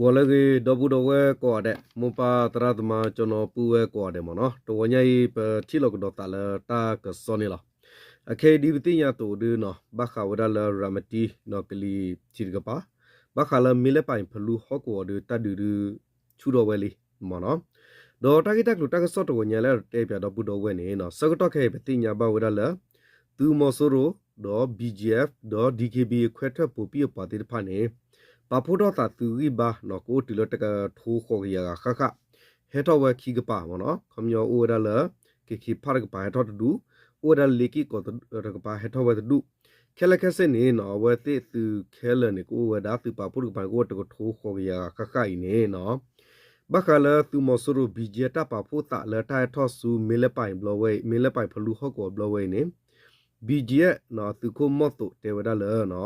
ဂီၤလၢအဂ့ၤ ဒီပုၢ်ဒီဝဲၢ်ကိးဂၤဒဲး, မိၢ်ပၢ်သရၣ်သမါ ကၠီနီၤပုၢ်ဝဲၢ်ကိးဂၤဒဲးမ့ၢ်နီၤ, တဂီၤညါအံၤ ပထံၣ်လိာ်ကဒီးသးလၢတၢ်ကစီၣ်န့ၣ်လီၤ. အခဲအံၤဒ်ပသ့ၣ်ညါအသိးဒုနီၤ, ဘၣ်ဃးဝဲဒၣ်လၢရၤမတံ ကလံၤထံးတကပၤ, ဘၣ်ဃးလၢမ့ၢ်လဲၣ်ပၢ်အံၤဖလူဟီၣ်ကဝီၤဒု တၢ်ဒုးဒု ဆူၣ်ထီၣ်ဝဲလံမ့ၢ်နီၤ. ဒီးတၢ်ဂ့ၢ်တၢ်ကျိၤတၢ်ကစီၣ်တဂီၤညါလၢအတဲပၠးဒီပုၢ်ဒီဝဲၢ်န့ၣ်နီၤ, ဆၢကတီၢ်ခဲအံၤ ပသ့ၣ်ညါဘၣ်ဝဲဒၣ်လၢ သုးမီၤစိရိၤ ဒီး ဘီကၠံအ့ၣ် ဒီး ဒံခ့ဘံ ခွဲးထၢၣ်ပိာ်ပံၣ်အပှၤသ့ၣ်တဖၣ်န့ၣ် ပာ်ဖှိၣ်ထီၣ်သးသုးဂံၢ်ဘါနီၤ ကအိၣ်တုၤလၢတကထိဃိးကယၤဂၤဃၣ်ဃၣ်, ဟဲထီၣ်ဝဲခံကပၤမ့ၢ်နီၤ, ခီပညီအိၣ်ဝဲဒၣ်လၢ က့ၤခ့းဖးတကပၤဟဲထီၣ်တဒူၣ်, အိၣ်ဝဲဒၣ်လၢလ့က့ၢ်ကီးတကပၤဟဲထီၣ်ဝဲတဒူၣ်, ခဲလၢာ်ခဲဆ့န့ၣ်နီၤ အဝဲသ့ၣ်သုးခဲလၢာ်န့ၣ် ကအိၣ်ဝဲဒၣ် သုးပာ်ဖှိၣ်တကပၤန့ၣ် ကအိၣ်ဝဲတကထိဃိးကယၤဂၤဃၣ်ဃၣ်အံၤန့ၣ်နီၤ ဘၣ်ဃးလၢသုးမီၤစိရိၤ ဘီကၠံအ့ၣ် တၢ်ပာ်ဖှိၣ်သးလၢတၢ်ဟဲထီၣ်ဆူ မ့ၢ်လဲၣ်ပၢ်အံၤဘျီဝဲအံၤ, မ့ၢ်လဲၣ်ပၢ်အံၤဖလူဟီၣ်ကဝီၤဘျီဝဲအံၤန့ၣ် ဘီကၠံအ့ၣ် သုးခိၣ်မီၢ်သိးတဲဝဲဒၣ်လၢ ဒ်ထံ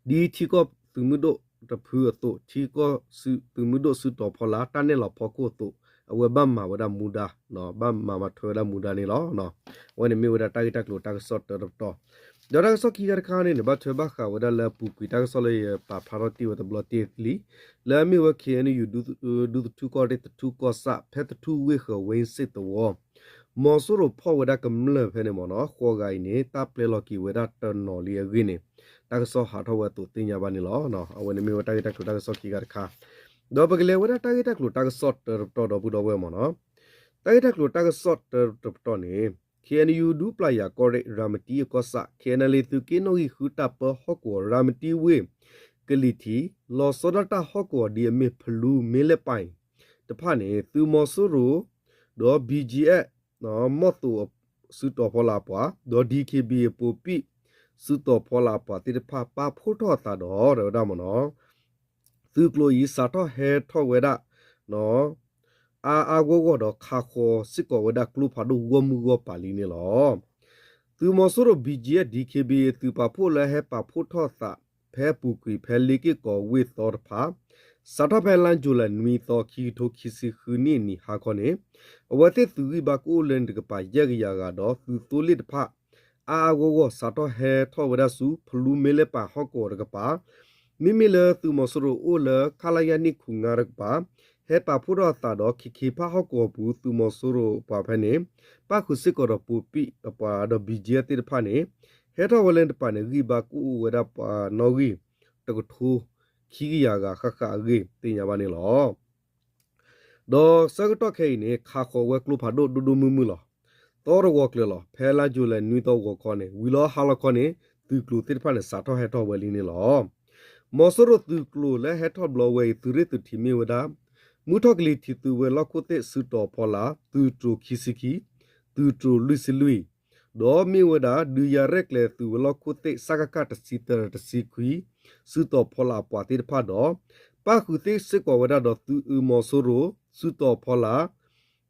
ကီၢ်သုးမုၢ်ဒိၣ်တဖုအသိး, ထံကီၢ်သုးမုၢ်ဒိၣ်စုတီၤဖီလာ် တၢ်နဲၣ်လီၤဖီခိၣ်အသိး, အဝဲဘၣ်မၤဝဲဒၣ်မူဒါ, ဘၣ်မၤမၤထွဲဝဲဒၣ်မူဒါန့ၣ်လီၤ. အဝဲန့ၣ်မ့ၢ်ဝဲဒၣ်တၢ်ဂ့ၢ်တၢ်ကျိၤတၢ်ကစီၣ်တၢတပတီၢ်, ဒီးတၢ်ကစီၣ်ခံခါတခါန့ၣ်န့ၣ် ဘၣ်ထွဲဘၣ်ဃးဝဲဒၣ်လၢအပူၤကွံာ်တၢ်ကစီၣ်လၢယပာ်ဖျါထီၣ်တ့ၢ်ဝဲတဘျီတ့ၢ်လံ, လၢအမ့ၢ်ဝဲ ခ့ၣ်အဲၣ်ယူၣ် ဒူသထူကီၢ်ရ့ၣ်သထူကီၢ်ဆၣ် ဖဲသထူဝ့ၢ်ဃၢၤဝ့ၣ်စ့ၣ်သဝီ မီၤစိရိၤဖီၣ်ဝဲဒၣ်ကမျၢၢ်ဖဲန့ၣ်မ့ၢ်နီၤ, ဃိးဂၤအံၤန့ၣ် တၢ်ပျဲလီၤက့ၤဝဲဒၣ်တနီၤလံအဂ့ၢ်န့ၣ် တၢ်ကစီၣ်ဟးထီၣ်ဝဲအသိးသ့ၣ်ညါဘၣ်န့ၣ်လီၤ. အဝဲန့ၣ်မ့ၢ်ဝဲတၢ်ဂ့ၢ်တၢ်ကျိၤတၢ်ကစီၣ်ခံခါတခါ, ဒီးပကလဲၤဝဲဒၣ်တၢ်ဂ့ၢ်တၢ်ကျိၤတၢ်ကစီၣ်တၢတပတီၢ်ဒီပုၢ်ဒီဝဲၢ်မ့ၢ်နီၤ, တၢ်ဂ့ၢ်တၢ်ကျိၤတၢ်ကစီၣ်တၢတပတီၢ်န့ၣ် ခ့ၣ်အဲၣ်ယူၣ် ဒူပျၢ်ယၤကီၢ်ရ့ၣ် ရၤမတံအကီၢ်ဆၣ် ခ့ၣ်အဲၣ်ယူၣ် သုးက့နီၣ်ဂံၢ်ဃုတၢ်ပၢဟီၣ်ကဝီၤ ရၤမတံဝ့ၢ်ကလံၤထံး လီၤဆီဒၣ်တၢ်ဟီၣ်ကဝီၤဒ်အမ့ၢ်ဖလူ မ့ၢ်လဲၣ်ပၢ်အံၤတဖၣ်န့ၣ် သုးမီၤစိရိၤ ဒီး ဘီကၠံအ့ၣ် မီၢ်သိးစုတီၤဖီလာ်အပှၤ ဒီး ဒံခ့ဘံ ပိာ်ပံၣ်စုတီၤဖီလာ်အပှၤသ့ၣ်တဖၣ် ပာ်ဖှိၣ်ထီၣ်အသးဒီး တဲဝဲဒၣ်မ့ၢ်နီၤ သုးကျိၤအံၤ စးထီၣ်ဟဲထီၣ်ဝဲဒၣ် အါအါဂီၢ်ဂီၢ်ဒီး ခးဃီၤစ့ၢ်ကီးဝဲဒၣ်ကျိဖးဒိၣ်ဂီၢ်မုၢ်ဂီၢ်ပၤလံန့ၣ်လီၤ. သုးမီၤစိရိၤ ဘီကၠံအ့ၣ် ဒံခ့ဘံ သုးပာ်ဖှိၣ်လၢဟဲပာ်ဖှိၣ်ထီၣ်သး ဖဲအပူၤကွံာ်ဖဲလ့က့ၢ်ကီးဝ့ၢ်သီတဖၣ် စးထီၣ်ဖဲလါယူၤလံနွံသီ ခံကထိခံဆံဃုနံၣ်အနံၤဟါခီန့ၣ် အဝဲသ့ၣ်သုးဂံၢ်ဘါကအိၣ်လၢန့ၣ်တကပၤ ယဲၢ်ကယၤဂၤဒီး သုးသိလ့ၣ်တဖၣ် အါအါဂီၢ်ဂီၢ် စးထီၣ်ဟဲထီၣ်ဝဲဒၣ်ဆူ ဖလူမ့ၢ်လဲၣ်ပၢ်ဟီၣ်ကဝီၤတကပၤ မ့မ့ၢ်လၢသုးမီၤစိရိၤအိၣ်လၢ ခလရ နှစ်ခုငါးတကပၤ ဟဲပာ်ဖှိၣ်ထီၣ်အသးဒီး ခ့ခ့ဖးဟီၣ်ကဝီၤပူၤ သုးမီၤစိရိၤအပှၤဖဲန့ၣ် ပၣ်ဃုာ်စ့ၢ်ကီးဒီးပိာ်ပံၣ်အပှၤဒီး ဘီကၠံအ့ၣ်သ့ၣ်တဖၣ်န့ၣ် ဟဲထီၣ်ဝဲလၢတကပၤန့ၣ် ဂံၢ်ဘါကအိၣ်ဝဲဒၣ်ပှၤနီၣ်ဂံၢ် တကထိ ခံကယၤဂၤဃၣ်ဃၣ်အဂ့ၢ် သ့ၣ်ညါဘၣ်န့ၣ်လီၤ. ဒီးဆၢကတီၢ်ခဲအံၤန့ၣ် ခးဃီၤဝဲကျိဖးဒိၣ်ဒိၣ်ဒိၣ်မုၢ်မုၢ်လီၤ. သီတဝီၤကျၢၤလီၤ. ဖဲလါယူၤလံနွံသီဂီၤခီန့ၣ် ဝံၤလီၤဟါလီၤခီန့ၣ် သုးကျိၤသ့ၣ်တဖၣ်န့ၣ် စးထီၣ်ဟဲထီၣ်ဝဲလံန့ၣ်လီၤ. မီၤစိရိၤသုးကျိၤလၢဟဲထီၣ်ဘျီဝဲအံၤ သုးရ့ၣ်သုးထံးမ့ၢ်ဝဲဒၣ် မုၢ်ထီၣ်ကလံၤထံးသုးဝဲၤလီၢ်ခိၣ်သ့ၣ်စုတီၤဖီလာ် သုးတြိၤခံဆံခံ, သုးတြိၤလွံၢ်ဆံလွံၢ်, ဒီးမ့ၢ်ဝဲဒၣ် ဒုးယၤရဲၣ်ကျဲၤသုးဝဲၤလီၢ်ခိၣ်သ့ၣ် စကခ တဆံသၢ တဆံခွံ စုတီၤဖီလာ်အပှၤသ့ၣ်တဖၣ်ဒီး ပၣ်ဃုာ်သ့ၣ်စ့ၢ်ကီးဝဲဒၣ်ဒီးသုးအုးမီၤစိရိၤ စုတီၤဖီလာ်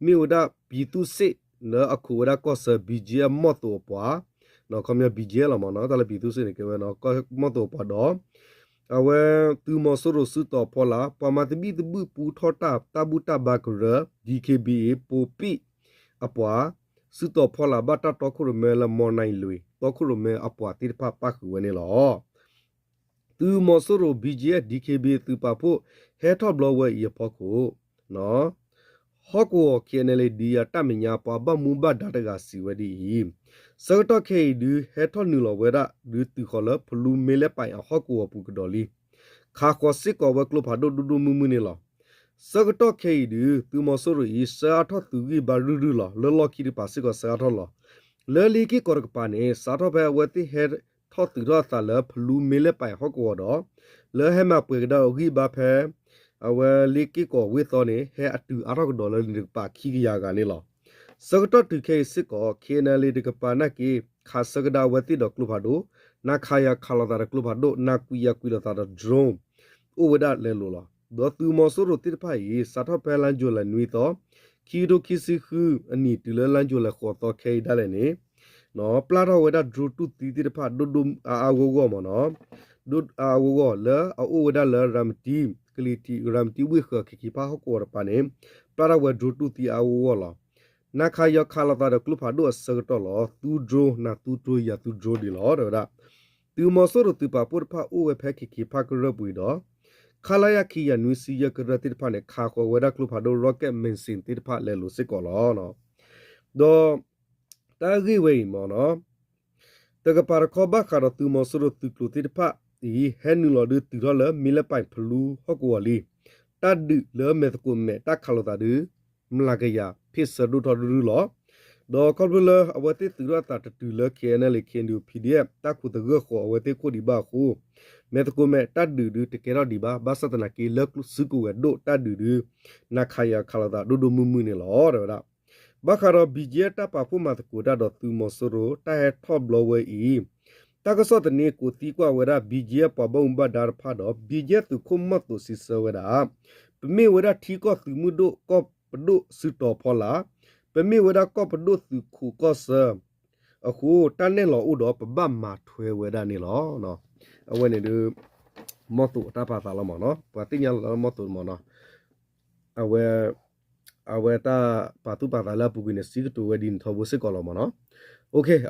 မ့ၢ်ဝဲဒၣ် ပြည်သူ့စစ် လၢအခိးဝဲဒၣ်ကီၢ်ဆၢ ဘီကၠံအ့ၣ် မီၢ်သိးအပှၤ, ခီပညီ ဘီကၠံအ့ၣ် လီၤမ့ၢ်နီၤ, တၢ်လၢ ပြည်သူ့စစ် န့ၣ် ကဲဝဲ မီၢ်သိးအပှၤဒီး အဝဲသုးမီၤစိရိၤစုတီၤဖီလာ် ပှၤမၤသဘံၣ်သဘုၣ်ပူထီၣ်တၢ် တၢ်ဘူၣ်တၢ်ဘါကရၢ ဒံခ့ဘံအ့ၣ် ပိာ်ပံၣ်အပှၤ စုတီၤဖီလာ်ဘၣ်တၢ်တီခိၣ်ရိၣ်မဲလၢ မီၢ်နံၤလွံၢ် တီခိၣ်ရိၣ်မဲအပှၤသ့ၣ်တဖၣ်ပၣ်ဃုာ်ဝဲန့ၣ်လီၤ. သုးမီၤစိရိၤ ဘီကၠံအ့ၣ် ဒံခ့ဘံ သုးပာ်ဖှိၣ်ဟဲထီၣ်ဘျီဝဲအံၤအဖီခိၣ် ဟီၣ်ကဝီၤ ခ့ၣ်အဲၣ်အဲၣ်လ်အ့ ဒုးယၤတၢ်မဲာ်ညါ ပှၤဘၣ်မူဘၣ်ဒါတဂၤစံးဝဲဒ်အံၤ, ဆၢကတီၢ်ခဲအံၤဒုး ဟဲထီၣ်နုာ်လီၤဝဲဒၣ် ဒုးတုၤဃီၤလၢဖလူမ့ၢ်လဲၣ်ပၢ်အဟီၣ်ကဝီၤပူၤကဒီးလံ. ခးဃီၤစ့ၢ်ကီးဝဲကျိဖးဒိၣ်ဒိၣ်ဒိၣ်မုၢ်မုၢ်န့ၣ်လီၤ. ဆၢကတီၢ်ခဲအံၤဒုး သုးမီၤစိရိၤအံၤ ဆှၢအါထီၣ်သုးဂံၢ်ဘါရုၢ်ရုၢ်လီၤ. လၢလီၢ်ခံတကပၤစ့ၢ်ကီးဆှၢအါထီၣ်လီၤ. လၢလ့က့ၢ်ကီးတကပၤန့ၣ် စးထီၣ်ဖဲအဝဲသ့ၣ်ဟဲထီၣ်သုးထီၣ်အသးလၢဖလူမ့ၢ်လဲၣ်ပၢ်အဟီၣ်ကဝီၤဒီး လၢဟဲမၤပှဲၤကဒါအဂံၢ်ဘါဖဲ အဝဲလ့က့ၢ်ကီးဝ့ၢ်သီန့ၣ် ဟဲအတုၤအါထီၣ်ကဒီးလၢန့ၣ်တကပၤခံကယၤဂၤန့ၣ်လီၤ. ဆၢကတီၢ်တုၤခဲအံၤစ့ၢ်ကီး ခ့ၣ်အဲၣ်အဲၣ်လ်အ့ တကပၤနာ်က့ ခးဆၢကဒါအဝဲသ့ၣ်ဒီးကျိဖးဒိၣ်, နၤခးယၤခးလိာ်သးဒီးကျိဖးဒိၣ်, နၤကွံာ်ယၤကွံာ်လိာ်သးဒီး drone အိၣ်ဝဲဒၣ်လဲၤလိာ်လီၤ. ဒီးသုးမီၤစိရိၤသ့ၣ်တဖၣ်အံၤ စးထီၣ်ဖဲလါယူၤလံနွံသီ ခံကထိခံဆံဃုအနံၤတုၤလၢလါယူၤလံဃိးသီခဲအံၤဒၣ်လဲာ်န့ၣ် ပျၢ်ထီၣ်ဝဲဒၣ် drone တူၢ်သံသ့ၣ်တဖၣ်ဒိၣ်ဒိၣ်အါအါဂီၢ်ဂီၢ်မ့ၢ်နီၤ, ဒိၣ်အါအါဂီၢ်ဂီၢ်လၢအအိၣ်ဝဲဒၣ်လၢရၤမတံ ကလံၤထံး ရၤမတံဝ့ၢ်ဃၢၤ ခ့ၣ်ခ့ၣ်ဖးဟီၣ်ကဝီၤတကပၤန့ၣ် ပျၢ်ထီၣ်ဝဲ drone တူၢ်သံအါအါဂီၢ်ဂီၢ်လီၤ. နၤခးယၤခးလိာ်သးဒီးကျိဖးဒိၣ်အဆၢကတီၢ်လီၤ. သူ drone နၤသူ drone ယၤသူ drone ဒံးလီၤ တဲဝဲဒၣ်. သုးမီၤစိရိၤသုးပာ်ဖှိၣ်တဖၣ်အိၣ်ဝဲဖဲခ့ၣ်ခ့ၣ်ဖးကရၢၢ်ပူၤအံၤဒီး ခလရ ခံကယၤနွံဆံယဲၢ်ကရၢသ့ၣ်တဖၣ်န့ၣ် ခးဃီၤဝဲဒၣ်ကျိဖးဒိၣ် rocket machine သ့ၣ်တဖၣ်လဲၤလိာ်စ့ၢ်ကီးလီၤ. ဒီးတၢ်ဂ့ၢ်ဝဲအံၤမ့ၢ်နီၤ တကပၤတခီဘၣ်ဃးဒီးသုးမီၤစိရိၤသုးကျိၤသ့ၣ်တဖၣ်အံၤ ဟဲနုာ်လီၤဒုးတုၤထီၣ်လၢမ့ၣ်လဲၣ်ပၢၢ်ဖလူဟီၣ်ကဝီၤလံ. တၢ်ဒုးလၢမဲာ်သကိးမဲာ်တၢ်ခးလိာ်သးဒုး မျးကယၤ ဖ့ၣ်ဆၢဒိၣ်ထီၣ်ရုၢ်ရုၢ်လီၤ. ဒီးခီဖျိလၢအဝဲသ့ၣ်သုးထီၣ်အသးတတုၤလၢ K N L A K N U P D F တၢ်ခိးသဂၢၢ်ဃီၤအဝဲသ့ၣ်ခိၣ်ဒံးဘၣ်အဃိ မဲာ်သကိးမဲာ်တၢ်ဒုးဒုးတကဲထီၣ်ဒံးဘၣ် ဘၣ်ဆၣ်သနာ်က့လၢစုကဝဲၤဒိၣ်တၢ်ဒုးဒုး နၤခးယၤခးလိာ်သးဒိၣ်ဒိၣ်မုၢ်မုၢ်န့ၣ်လီၤ တဲဝဲဒၣ်. ဘၣ်ဃးဒီး B G F တၢ်ပာ်ဖှိၣ်မၤသကိးတၢ်ဒီးသုးမီၤစိရိၤ တၢ်ဟဲထီၣ်ဘျီဝဲအံၤ တၢ်ကစီၣ်သန့ကိးသံကွၢ်ဝဲဒၣ် B G F ပှၤဘၣ်မူဘၣ်ဒါတဖၣ်ဒီး B G F သုးခိၣ်မီၢ်သိးစံးဆၢဝဲဒၣ် ပမ့ၢ်ဝဲဒၣ်ထံကီၢ်သုးမုၢ်ဒိၣ်ကီၢ်ပဒိၣ်စုတီၤဖီလာ်, ပမ့ၢ်ဝဲဒၣ်ကီၢ်ပဒိၣ်သုးခိးကီၢ်ဆၢ အဃိ တၢ်နဲၣ်လီၤအိၣ်ဒီးပဘၣ်မၤထွဲဝဲဒၣ်န့ၣ်လီၤ. အဝဲန့ၣ်ဒုး မီၢ်သိးအတၢ်ပာ်သးလီၤမ့ၢ်နီၤ, ပှၤသ့ၣ်ညါလီၤလၢမီၢ်သိးမ့ၢ်နီၤ, အဝဲ အဝဲတၢ်ပာ်သူၣ်ပာ်သးလၢအပူၤကွံာ်န့ၣ် စံးကတိၤဝဲဒ်န့ၣ်ထီဘိစ့ၢ်ကီးလီၤမ့ၢ်နီၤ.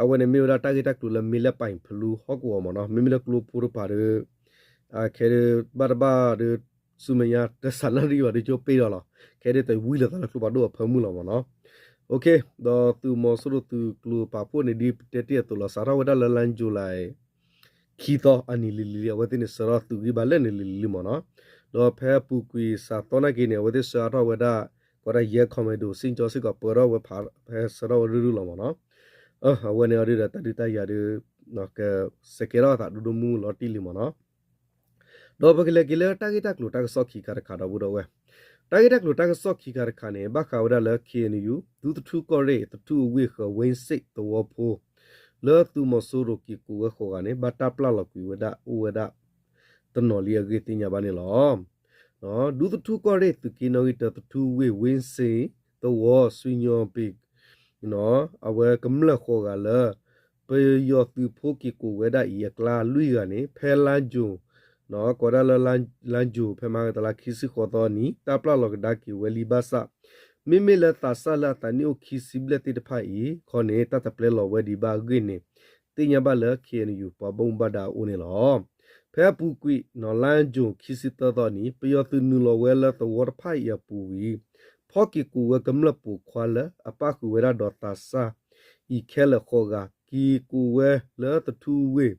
အဝဲန့ၣ်မ့ၢ်ဝဲဒၣ်တၢ်ဂ့ၢ်တၢ်ကျိၤလၢမ့ၢ်လဲၣ်ပၢၢ်ဖလူဟီၣ်ကဝီၤမ့ၢ်နီၤ, မ့မ့ၢ်လၢကျိဖိတပၤဒီး ခဲဒုးဘၣ်တဘၣ်ဒီး ဆူမဲာ်ညါတစးလၢနရံၣ်ဘၣ်ဒီးကၠိပ့ၢ်ဒီးလီၤ, ခဲဒုးတဝံၤလိာ်သးလၢကျိဖးဒိၣ်အဖၢမုၢ်လီၤမ့ၢ်နီၤ. ဒီးသုးမီၤစိရိၤသုးကျိၤပာ်ဖှိၣ်န့ၣ်ဒ်ပတဲတ့ၢ်အသိးလီၤ, စးထီၣ်ဝဲဒၣ်လၢလါယူၤလံ ခံသီအနံၤလံၤလံၤလံ အဝဲသ့ၣ်န့ၣ်ဆှၢထီၣ်သုးဂံၢ်ဘါလၢန့ၣ်လံၤလံၤလံၤမ့ၢ်နီၤ. ဒီးဖဲအပူၤကွံာ်စးသီနာ်က့န့ၣ် အဝဲသ့ၣ်ဆှၢထီၣ်ဝဲဒၣ် ကီးဒၣ်ယဲၢ် commando စ့ၣ်ကၠီစ့ၢ်ကီး ပၢထီၣ်ဝဲဖး ဖဲဆှၢထီၣ်ဝဲရုၢ်ရုၢ်လီၤမ့ၢ်နီၤ. အဝဲန့ၣ်အီၤဒုးဒီးတၢ်ဒုးတၢ်ယၤဒုး ကစဲးကဲထီၣ်အသးဒိၣ်ဒိၣ်မုၢ်မုၢ်လီၤတံၢ်လံမ့ၢ်နီၤ. ဒီးပကလဲၤက့ၤလၢတၢ်ဂ့ၢ်တၢ်ကျိၤတၢ်ကစီၣ်ခံခါတခါဒီပုၢ်ဒီဝဲၢ်, တၢ်ဂ့ၢ်တၢ်ကျိၤတၢ်ကစီၣ်ခံခါတခါန့ၣ် ဘၣ်ဃးဝဲဒၣ်လၢ K N U ဒူသထူကီၢ်ရ့ၣ် သထူအဝ့ၢ်ဃၢၤ ဝ့စ့ၣ်သဝီဖိ လၢသုးမီၤစိရိၤက့ၤကိးဝဲဃိးဂၤန့ၣ် ဘၣ်တၢ်ပျၢ်လီၤကွံာ်ဝဲဒၣ်အိၣ်ဝဲဒၣ် တနီၤလံအဂ့ၢ်သ့ၣ်ညါဘၣ်န့ၣ်လီၤ. ဒူသထူကီၢ်ရ့ၣ်သုးက့နီၣ်ဂံၢ်တၢ သထူဝ့ၢ် ဝ့စ့ၣ်သဝီ စွံညီပ့ၤ အဝဲကမျၢၢ်ဃိးဂၤလၢ ပယီၤသုးဖိက့ၤကိးဝဲဒၣ်အံၤအကျါလွံၢ်ဂၤန့ၣ် ဖဲလါယူၤ ကီးဒၣ်လၢ လါယူၤ ဖဲမဟါကတလါခံဆံဃိးသီနံၤ တၢ်ပျၢ်လီၤကဒါက့ၤဝဲလံဘၣ်ဆၣ် မ့မ့ၢ်လၢသးစၢ်လၢအသးနံၣ်အိၣ်ခံဆံဘျဲၣ်သ့ၣ်တဖၣ်အံၤခီန့ၣ် တၢ်တပျဲလီၤဝဲဒံးဘၣ်အဂ့ၢ်န့ၣ် သ့ၣ်ညါဘၣ်လၢ K N U ပှၤဘၣ်မူဘၣ်ဒါအအိၣ်န့ၣ်လီၤ. ဖဲအပူၤကွံာ် လါယူၤခံဆံသၢသီနံၤ ပယီၤသုးနုာ်လီၤဝဲလၢသဝီတဖၣ်အံၤအပူၤဝံၤ ဖီၣ်က့ၤကိးဝဲကမျၢၢ်ပိာ်ခွါလၢအပၣ်ဃုာ်ဝဲဒၣ်ဒီးသးစၢ်အံၤခဲလၢာ်ဃိးဂၤ က့ၤကိးဝဲလၢသထူဝ့ၢ်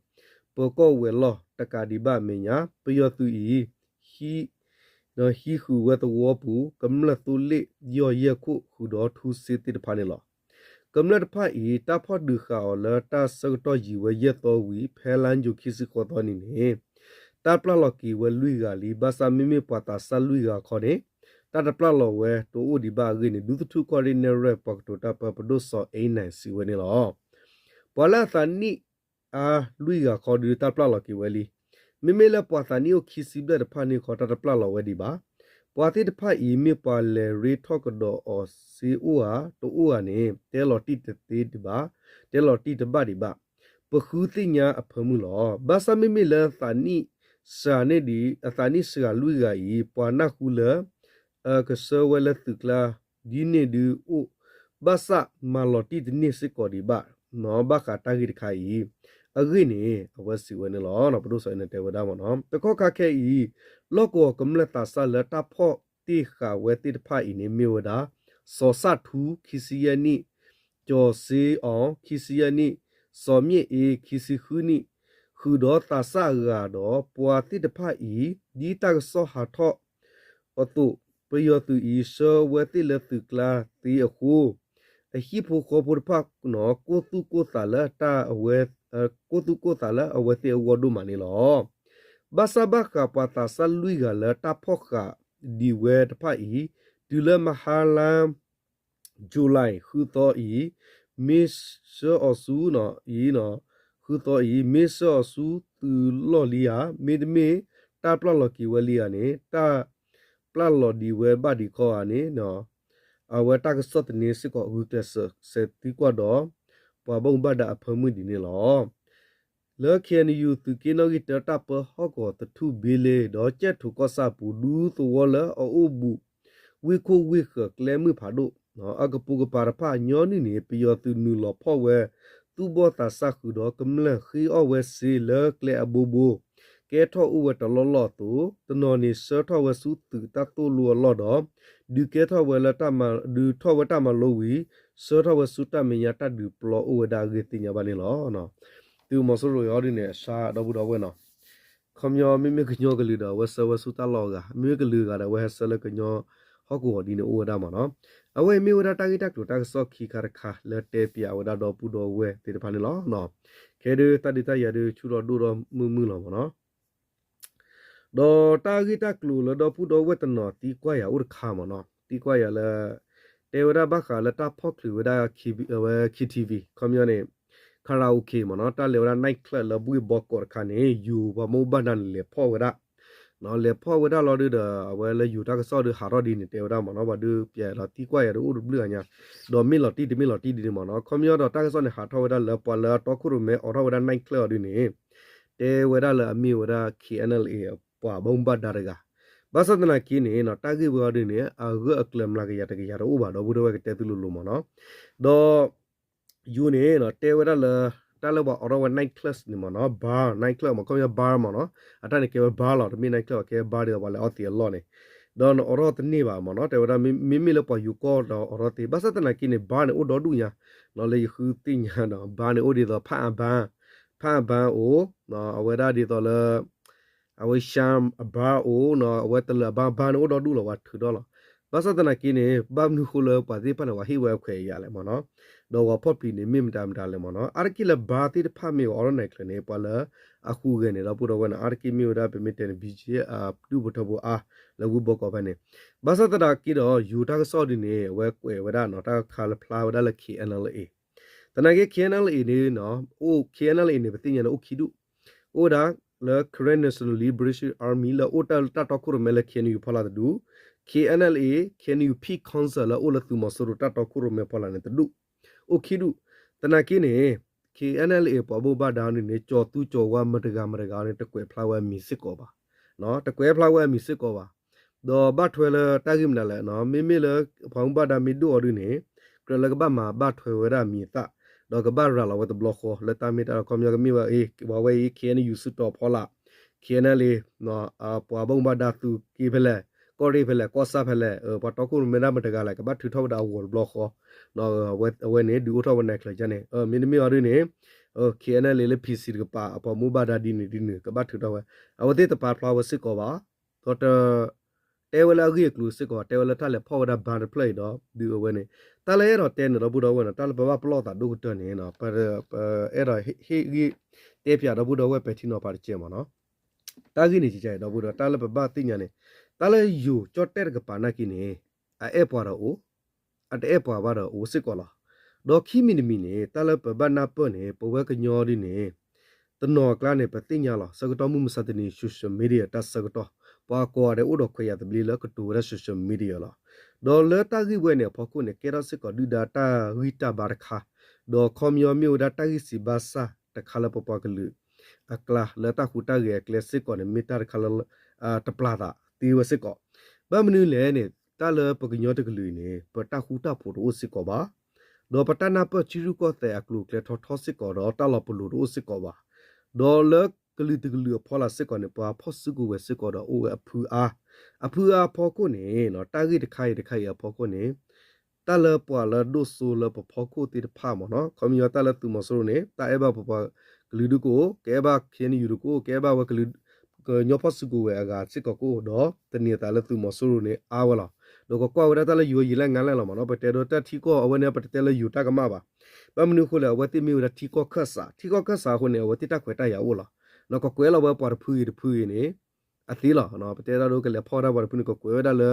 ပၢၤကီၢ်ဝဲၤလီၢ်တကးဒံးဘၣ်အမဲာ်ညါ ပယီၤသုးအံၤ ဟံးဃုာ်ဝဲသဝီပူၤ ကမျၢၢ်သိလ့ၣ်ယီၢ်ယဲၢ်ခိၣ် ဃုာ်ဒီးထူစ့သ့ၣ်တဖၣ်န့ၣ်လီၤ. ကမျၢၢ်တဖၣ်အံၤ တၢ်ဖီၣ်ဒုးဃာ်အီၤလၢတၢ်ဆၢကတီၢ်ယံာ်ဝဲယဲၢ်သီဝံၤ ဖဲလါယူၤခံဆံဃိးသီနံၤန့ၣ် တၢ်ပျၢ်လီၤက့ၤဝဲလွံၢ်ဂၤလံ ဘၣ်ဆၣ်မ့မ့ၢ်ပှၤသးစၢ်လွံၢ်ဂၤခီန့ၣ် တၢ်တပျၢ်လီၤဝဲတအိၣ်ဒံးဘၣ်အဂ့ၢ်န့ၣ် ဒူသထူကီၢ်ရ့ၣ်နဲၣ်ရွဲၣ်ပှၤကတိၤတၢ်ပၢ ပဒိၣ်စီၤအ့နၢ်စံးဝဲန့ၣ်လီၤ. ပှၤလၢအသးနံၣ်အါလွံၢ်ဂၤခီဒုးတၢ်ပျၢ်လီၤက့ၤဝဲလံ. မ့မ့ၢ်လၢပှၤသးနံၣ်အိၣ်ခံဆံဘျဲၣ်တဖၣ်န့ၣ်ခီ တၢ်တပျၢ်လီၤဝဲဒံးဘၣ်. ပှၤသ့ၣ်တဖၣ်အံၤမ့ၢ်ပှၤလဲၤရ့ထီၣ်ကဒီးအီၤစ့အိၣ်ဧါ တအိၣ်ဧါန့ၣ် တဲလီၤတံၢ်တသ့ဒံးဘၣ်, တဲလီၤတံၢ်တဘၣ်ဒံးဘၣ်. ပဃုသ့ၣ်ညါအဖၢမုၢ်လီၤ. ဘၣ်ဆၣ်မ့မ့ၢ်လၢသးနံၣ်စှၤန့ၣ်ဒံး အသးနံၣ်စှၤလွံၢ်ဂၤအံၤ ပှၤနၢ်ဟူလၢ အကဆှၢဝဲလၢသုးကျါ ဒ်န့ၣ်ဒုးအိၣ်, ဘၣ်ဆၣ်မၤလီၤတံၢ်တန့ၢ်စ့ၢ်ကီးဒံးဘၣ် ဘၣ်ဃးတၢ်ဂ့ၢ်တခါအံၤ အဂ့ၢ်န့ၣ် အဝဲစံးဝဲန့ၣ်လီၤ. ပဒိၣ်စီၤအ့နၢ်တဲဝဲဒၣ်မ့ၢ်နီၤ. တကီၢ်ခါခဲအံၤ လီၢ်ကဝီၤကမျၢၢ်သးစၢ်လၢတၢ်ဖီၣ်တ့ၢ်ဃာ်ဝဲသ့ၣ်တဖၣ်အံၤန့ၣ်မ့ၢ်ဝဲဒၣ် စီၤစၣ်ထူ ခံဆံယဲၢ်နံၣ်, ကၠီၤစ့အီၤ ခံဆံယဲၢ်နံၣ်, စီၤမၠ့ၣ်အ့ ခံဆံဃုနံၣ်, ဃုာ်ဒီးသးစၢ်အဂၤဒီး ပှၤသ့ၣ်တဖၣ်အံၤ ဒ်တၢ်ကစီၣ်ဟးထီၣ်အသိး ပယီၤသုးအံၤ ဆှၢဝဲသ့ၣ်လၢသုးကျါသ့အဃိ အဟံၣ်ဖိဃီဖိတဖၣ် ကိၢ်သူၣ်ကိၢ်သးလၢတၢ်အဝဲ ကိၢ်သူၣ်ကိၢ်သးလၢအဝဲသ့ၣ်အဂီၢ်ဒိၣ်မးန့ၣ်လီၤ. ဘၣ်ဆၣ်ဘၣ်ဃးပှၤသးစၢ်လွံၢ်ဂၤလၢတၢ်ဖီၣ်ဃာ်ဒံးဝဲတဖၣ်အံၤ တုၤလၢမဟါလါ July ဃုသီအံၤ မ့ၢ်ဆှၢအီၤဆူ အံၤ ဃုသီအံၤ မ့ၢ်ဆှၢအီၤဆူသုးလီၢ်လံဧါ, မ့တမ့ၢ် တၢ်ပျၢ်လီၤက့ၤဝဲလံဧါန့ၣ် တၢ်ပျၢ်လီၤဒံးဝဲဘၣ်ဒံးခီဧါန့ၣ် အဝဲတၢ်ကစီၣ်သန့စ့ၢ်ကီး ဂုာ်ကျဲးစၢးစဲးသံကွၢ်ဒီး ပှၤဘၣ်မူဘၣ်ဒါအဖၢမုၢ်ဒ်န့ၣ်လီၤ. လၢ K N U သုးက့နီၣ်ဂံၢ်တၢတၢ်ပၢဟီၣ်ကဝီၤသထူၣ်ဘ့လ့ဒီး ကၠဲၣ်ထိၣ်ကီၢ်ဆၣ်အပူၤ ဒူသဝီလၢအအိၣ်ဘူး ဝ့ၢ်ခိၣ်ဝ့ၢ်ဃၢၤကျဲမုၢ်ဖးဒိၣ် အကပိာ်ကပၤတဖၣ် ညီနုၢ်န့ၣ် ပယီၤသုးနုာ်လီၤဖီၣ်ဝဲ သူၣ်ဘီၣ်သးစၢ်ဃုာ်ဒီးကမျၢၢ်ဃ့အီၣ်ဝဲစ့လၢကျဲအဘိဘိ ကဲထီၣ်အိၣ်ဝဲတလီၢ်လီၢ်အသိး, တနီၤန့ၣ်ဆှၢထီၣ်ဝဲဆူသုးတၢ်သိၣ်လိအလီၢ်ဒီး ဒုးကဲထီၣ်ဝဲလၢ ဒုးထီၣ်ဝဲတၢ်မၤလိဝံၤ ဆှၢထီၣ်ဝဲဆူတၢ်မဲာ်ညါတၢ်ဒုးပျီအိၣ်ဝဲဒၣ်အဂ့ၢ်သ့ၣ်ညါဘၣ်န့ၣ်လီၤ. သုးမီၤစိရိၤအံၤဒ်န့ၣ် အစှၤဒီပုၢ်ဒီဝဲၢ်နီၤ, ခီပညီမ့မ့ၢ်ကညီကလုာ်ဒီး အဝဲဆှၢဝဲဆူတၢ်လီၢ်အဂၤ, မ့မ့ၢ်ကလုာ်အဂၤဒီး အဝဲဟဲဆှၢလၢကညီဟီၣ်ကဝီၤဒ်န့ၣ်အိၣ်ဝဲဒၣ်မ့ၢ်နီၤ. အဝဲအံၤမ့ၢ်ဝဲဒၣ်တၢ်ဂ့ၢ်တၢ်ကျိၤတၢ်ကစီၣ်ခံခါတခါ လၢတဲပၠးဝဲဒၣ်ဒီပုၢ်ဒီဝဲၢ်သ့ၣ်တဖၣ်န့ၣ်လီၤ. ခဲဒုးတၢ်ဒုးတၢ်ယၤဒုး ဆူၣ်ထီၣ်ဒိၣ်ထီၣ်မုာ်မုာ်လီၤမ့ၢ်နီၤ. ဒီးတၢ်ဂ့ၢ်တၢ်ကျိၤလၢဒီပုၢ်ဒီဝဲၢ်တနီၤသံကွၢ်ယၤအိၣ်တခါမ့ၢ်နီၤ, သံကွၢ်ယၤလၢ တဲဝဲဒၣ်ဘၣ်ဃးလၢတၢ်ဖီၣ်ချုးဝဲဒၣ် ဝဲ KTV ခီပညီန့ၣ် karaoke မ့ၢ်နီၤ, တၢ်လဲၤဝဲဒၣ် night club လၢဘှ့ၣ်ဘီကီးတခါန့ၣ် ယိၤပှၤဘၣ်မူဘၣ်ဒါန့ၣ် လဲၤဖီၣ်ဝဲဒၣ် လဲၤဖီၣ်ဝဲဒၣ်လီၤဒုးဒီး အဝဲလၢယိၤတၢ်ကစီၣ်ဒုးဟးထီၣ်ဒ်န့ၣ် တဲဝဲဒၣ်မ့ၢ်နီၤ, ပှၤဒုးပၠးဒီးသံကွၢ်ယၤဒုးအိၣ်တဘျုးအညါ, ဒီးမ့ၢ်လီၤတံၢ်တမ့ၢ်လီၤတံၢ်ဒ်န့ၣ်မ့ၢ်နီၤ. ခီပညီဒီးတၢ်ကစီၣ်န့ၣ် ဟးထီၣ်ဝဲဒၣ်လၢပှၤလၢအတီခိၣ်ရိၣ်မဲအိးထီၣ်ဝဲဒၣ် night club အီၤဒုးန့ၣ် တဲဝဲဒၣ်လၢအမ့ၢ်ဝဲဒၣ် KNLA ပှၤဘၣ်မူဘၣ်ဒါတဂၤ, ဘၣ်ဆၣ်သနာ်က့န့ၣ် တၢ်ဂ့ၢ်ဝဲအီၤဒုးန့ၣ် အဂၢၢ်အကျၢၤမျးကယၤတကယၤတအိၣ်ဘၣ် ဒီပုၢ်ဒီဝဲၢ်ကတဲသုလိၤလိၤမ့ၢ်နီၤ. ဒီး ယိၤန့ၣ် တဲဝဲဒၣ်လၢ တၢ်လၢပှၤအိးထီၣ်ဝဲ night club န့ၣ်မ့ၢ်နီၤ, bar night club မ့ၢ် ခီပညီ bar မ့ၢ်နီၤ, အတၢ်န့ၣ်ကဲဝဲ bar လီၤ, တမ့ၢ် night club ဘၣ် ကဲ bar ဒီးပှၤလဲၤအီသံးအလီၢ်န့ၣ်, ဒီးနအိးထီၣ်တန့ၢ်ဘၣ်မ့ၢ်နီၤ, တဲဝဲဒၣ် မ့မ့ၢ်လၢပှၤယိၤကီၢ်ဒီးအိးထီၣ်သ့, ဘၣ်ဆၣ်သနာ်က့န့ၣ် bar န့ၣ်အိၣ်ဒီဒူၣ်ညါ, လၢယဃုသ့ၣ်ညါဒီး bar န့ၣ်အိၣ်ဒ်သိး ဖးအဘါ, ဖးအဘါအိၣ်, အဝဲဒၣ်ဒ်သိးလၢ အဝဲ ရှၢၣ်အဘါအိၣ်နီၤ, အဝဲတလၢၤအဘါ, ဘါန့ၣ်အိၣ်ဒီဒူၣ်လီၤ, ပှၤထုးထီၣ်လီၤ. ဘၣ်ဆၣ်သနာ်က့န့ၣ် ဘၣ်မနုၤဃိလၢပှၤသ့ၣ်တဖၣ်န့ၣ် ပှၤဟ့ၣ်ဝဲအခွဲးအယာ်လဲၣ်မ့ၢ်နီၤ, ဒီးပှၤဖီၣ်ပျံၤန့ၣ် မ့ၢ်မတၤမတၤလဲၣ်မ့ၢ်နီၤ. အါတက့ၢ်လၢ ဘါ သ့ၣ်တဖၣ်မ့ၢ်အိးထီၣ် night club န့ၣ် ပှၤလၢအဃုဂဲၤန့ၣ် ဒီပုၢ်ဒီဝဲၢ်န့ၣ် အါတက့ၢ်မ့ၢ်ဝဲဒၣ် ပမ့ၢ်တဲန့ၣ် ဘံကၠ့ အဒူၣ်ဖိထၢဖိအါ လၢဝ့ၢ်ဘီကီးဖဲန့ၣ်, ဘၣ်ဆၣ်သနာ်က့ဒီး ယိၤတၢ်ကစီၣ်ဒ်န့ၣ် အဝဲကွဲးဝဲဒၣ်နီၤ, တၢ်ခါလၢဖျါဝဲဒၣ်လၢ KNLA သနာ်က့ KNLA န့ၣ် အိၣ် KNLA န့ၣ် ပသ့ၣ်ညါန့ၣ် အိၣ်ခံဒူၣ်, အိၣ်ဝဲဒၣ်လၢ Karen National Liberation Army လၢအိၣ်တၢ်လၢတၢ်တီခိၣ်ရိၣ်မဲလၢ KNU ဖီလာ်တဒူၣ်, KNLA, KNU Peace Council လၢအိၣ်လၢသုးမီၤစိရိၤတၢ်တီခိၣ်ရိၣ်မဲဖီလာ်န့ၣ်တဒူၣ်, အိၣ်ခံဒူၣ်. သနာ်က့န့ၣ် KNLA ပှၤဘၣ်မူဘၣ်ဒါန့ၣ်န့ၣ် ကၠီၤသူကၠီၤဝါမတၤတဂၤမတၤတဂၤန့ၣ် တကွဲးဖျါဝဲအမံၤစ့ၢ်ကီးဘၣ်, တကွဲးဖျါဝဲအမံၤစ့ၢ်ကီးဘၣ်. ဒီးဘၣ်ထွဲလၢတၢ်ဂ့ၢ်မနုၤလဲၣ်, မ့မ့ၢ်လၢပှၤဘၣ်မူဘၣ်ဒါမ့ၢ်ဒိၣ်အီၤဒုးန့ၣ် ကြၢးလၢကဘၣ်မၤဘၣ်ထွဲဝဲဒၣ်အမံၤအသၣ်, ဒီးကဘၣ်ရၤလီၤဝဲတဘျီဃီ လၢတၢ်မ့ၢ်တၢ်တီ ခီပညီကမ့ၢ်ဝဲအံၤ ပှၤဝဲအံၤ KNU စုတီၤဖီလာ်, KNLA ပှၤဘၣ်မူဘၣ်ဒါသုးက့ဖဲလဲၣ်, ကီၢ်ရ့ၣ်ဖဲလဲၣ်, ကီၢ်ဆၣ်ဖဲလဲၣ်, ပှၤတီခိၣ်ရိၣ်မဲဒၣ်မတၤတဂၤလဲၣ် ကဘၣ်ထုးထီၣ်ဝဲဒၣ်အဂီၤတဘျီဃီ, အဝဲန့ၣ် ဒုးအိၣ်ထီၣ်ဝဲ night club ကန့ၣ်, မ့တမ့ၢ်အီၤဒုးန့ၣ် KNLA လၢ PC တကပၤ အပှၤဘၣ်မူဘၣ်ဒါဒ်န့ၣ်ဒ်န့ၣ် ကဘၣ်ထုးထီၣ်ဝဲ, အဝဲသ့ၣ်တပာ်ဖျါဝဲစ့ၢ်ကီးဘၣ်. ဒီးတ တဲဝဲလၢအဂ့ၢ်အကျိၤစ့ၢ်ကီး, တဲဝဲလၢတၢ်လဲၤဖီၣ်ဝဲဒၣ် ဘါ တဖျၢၣ်အံၤဒီး ဒုးအဝဲန့ၣ်, တၢ်လၢအဲၣ်ဒိးတဲန့ၣ် ဒီပုၢ်ဒီဝဲၢ်န့ၣ် တၢ်လၢပဘၣ်ပလီၢ်သးဒိၣ်ကတၢၢ်န့ၣ် ပအဲၣ်ဒိးဟ့ၣ်ဂံၢ်တဲပၠးဒီပုၢ်ဒီဝဲၢ် ပဲာ်ထံနီၤဖးတကဲးမ့ၢ်နီၤ. တၢ်ဂ့ၢ်န့ၣ် ကကဲအံၤ ဒီပုၢ်ဒီဝဲၢ် တၢ်လၢပဘၣ်သ့ၣ်ညါန့ၣ်, တၢ်လၢယိၤကၠီၣ်တဲၣ်တကပၤနာ်က့န့ၣ် အအဲၣ်ပှၤဒီးအိၣ်, အတအဲၣ်ပှၤဘၣ်ဒီးအိၣ်စ့ၢ်ကီးလီၤ. ဒီးခံမံၤတမံၤန့ၣ် တၢ်လၢပဘၣ်နၢ်ပၢၢ်န့ၣ် ပဝဲကညီဒ်န့ၣ် တနီၤအကျါန့ၣ် ပသ့ၣ်ညါလီၤ. ဆၢကတီၢ်မုၢ်မဆါတနံၤ social media တၢ်ဆၢကတီၢ် ပှၤကိးဂၤဒဲးအိၣ်ဒီးခွဲးယာ်သဘျ့လၢကတိၤဝဲဒၣ် social media လီၤ. ဒီးလၢတၢ်ဂ့ၢ်ဝဲန့ၣ်အဖီခိၣ်န့ၣ် ကဲထီၣ်စ့ၢ်ကီးဒုၣ်ဒါတၢ်ဂံၢ်တၢ်ဘါတခါ, ဒီးခီပညီမ့ၢ်ဝဲဒၣ်တၢ်ဂံၢ်စံးဘါစၢ်တခါလၢပပှၤကလုာ်အကျါ လၢတၢ်ဟူးတၢ်ဂဲၤအကျဲစ့ၢ်ကီးန့ၣ် မ့ၢ်တၢ်တခါလၢ တပျၢ်သးသ့ဝဲစ့ၢ်ကီး. ဘၣ်မနုၤလဲၣ်န့ၣ် တၢ်လၢပကညီတကလုာ်အံၤန့ၣ် ပတၢ်ဃူတၢ်ဖိးတအိၣ်စ့ၢ်ကီးဘၣ်. ဒီးပတၢ်နၢ်ပၢၢ်ထံရူၢ်ကီၢ်သဲးအကျိၤအကျဲထီထီစ့ၢ်ကီးဒီး တၢ်လီၤပလိာ်တအိၣ်စ့ၢ်ကီးဘၣ်. ဒီးလၢကလုာ်တကလုာ်အဖီလာ်စ့ၢ်ကီးန့ၣ် ပှၤဖီၣ်စုကဝဲၤစ့ၢ်ကီးဒီးအိၣ်ဝဲအဖုအါ, အဖုအါအဖီခိၣ်န့ၣ် တၢ်ဂ့ၢ်တခါအံၤတခါအံၤအဖီခိၣ်န့ၣ် တၢ်လၢပှၤလၢဒိၣ်စိလၢပဖီခိၣ်သ့ၣ်တဖၣ်မ့ၢ်နီၤ, ခီပညီတၢ်လၢသုးမီၤစိရိၤန့ၣ် တၢ်အဲၣ်ဘၣ်ပပှၤကလုာ်ဒုးကအိၣ်, ကအဲၣ်ဘၣ် KNU ဒုးကအိၣ်, ကအဲၣ်ဘၣ်ဝဲကလုာ် ကညီဖီၣ်စုကဝဲၤအဂၤစ့ၢ်ကီးကအိၣ်ဒီး သန့ၤအသးလၢသုးမီၤစိရိၤန့ၣ် အါဝဲလီၤ. ဒီးကကွၢ်ဝဲဒၣ်တၢ်လၢယိၤယံာ်လၢငါလဲၣ်လီၤမ့ၢ်နီၤ, ပတဲဒိတၢ်ထံကီၢ်အဝဲန့ၣ် ပတတဲလၢယိၤတၢ်ကမၣ်ဘၣ်. ဘၣ်မနုၤအဃိလဲၣ်, အဝဲသ့ၣ်မ့ၢ်ဝဲဒၣ်ထံကီၢ်ခၢၣ်စး, ထံကီၢ်ခၢၣ်စးအဃိန့ၣ် အဝဲသ့ၣ်တၢ်ခွဲးတၢ်ယာ်အိၣ်လီၤ. နီၢ်ကကွဲးလီၤဝဲပှၤတဖုဂ့ၤတဖုဂ့ၤန့ၣ် အသ့လီၤ. ပတဲဒၣ်ဒိကလဲၤဖီၣ်ဝဲဒၣ်ပှၤတဖုန့ၣ် ကကွဲးဝဲဒၣ်လၢ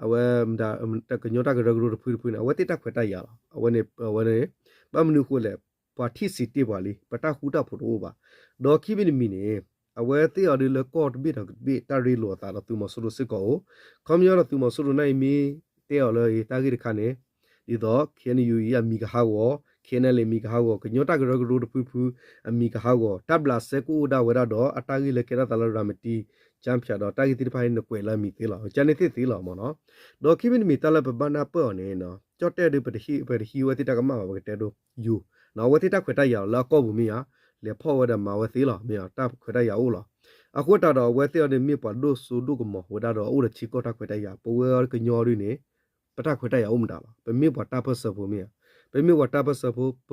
အဝဲ ကညီတၢ်ကရၢကရိတဖုတဖုန့ၣ် အဝဲသ့ၣ်တၢ်ခွဲးတၢ်ယာ်လီၤ. အဝဲန့ၣ် အဝဲန့ၣ် ဘၣ်မနုၤအဃိလဲၣ်, ပှၤထံၣ်စံးတ့ၢ်ပှၤလံ, ပတၢ်ဃူတၢ်ဖိးတအိၣ်ဘၣ်. ဒီးခံမံၤတမံၤန့ၣ် အဝဲသ့ၣ်အီၤဒုးလၢကီၢ်တဘ့ၣ်ဒီးတဘ့ၣ် တၢ်ရ့လိာ်အသးဒီးသုးမီၤစိရိၤစ့ၢ်ကီးအိၣ်. ခီပညီဒီးသုးမီၤစိရိၤန့ၣ်အံၤမ့ၢ်တဲအီၤလၢတၢ်ဂ့ၢ်တခါန့ၣ် ဒ်သိး KNU အံၤအမံၤကဟးဂီၤ, KNLA အမံၤကဟးဂီၤ, ကညီတၢ်ကရၢကရိတဖုတဖု အမံၤကဟးဂီၤ, တၢ်ဘျးစဲကအိၣ်ဒၣ်ဝဲဒၣ်ဒီး အတၢ်ဂ့ၢ်လၢကဲထီၣ်သးလၢရၤမတံ ကၠၢဖၠးဒီး တၢ်ဂ့ၢ်သ့ၣ်တဖၣ်န့ၣ် နကွဲးလၢအမံၤသ့လီၤ. ကန့ၣ်သ့ၣ်သ့လီၤမ့ၢ်နီၤ. ဒီးခံမံၤတမံၤတၢ်လၢပဘၣ်နၢ်ပၢၢ်အီၤန့ၣ် ကၠီၣ်တဲၣ်ဒုး ပတဟံးဝဲသ့ၣ်တၢ်ကမၣ်ဘၣ်, ပကတဲဒိ ယိၤ အဝဲသ့ၣ်တၢ်ခွဲးတၢ်ယာ်လီၤ လၢအကီၢ်ပူၤမ့ၢ်ဧါ, လဲၤဖီၣ်ဝဲဒီးမၤဝဲသ့လီၤ မ့ၢ်ဧါ, တၢ်ခွဲးတၢ်ယာ်အိၣ်လီၤ. အဃိသတးဒီး အဝဲသ့ၣ်အီၤန့ၣ် မ့ၢ်ပှၤဒိၣ်စိဒိၣ်ကမီၤဝဲဒၣ်ဒီး အအိၣ်ဒီးထံကီၢ်တၢ်ခွဲးတၢ်ယာ်, ပဝဲကညီဒုန့ၣ် ပတၢ်ခွဲးတၢ်ယာ်အိၣ်မတၤလီၤ. ပမ့ၢ်ပှၤတၢ်ပၢၢ်ဆၢဖိမ့ၢ်ဧါ, ပမ့ၢ်ပှၤတၢ်ပၢၢ်ဆၢဖိ ပ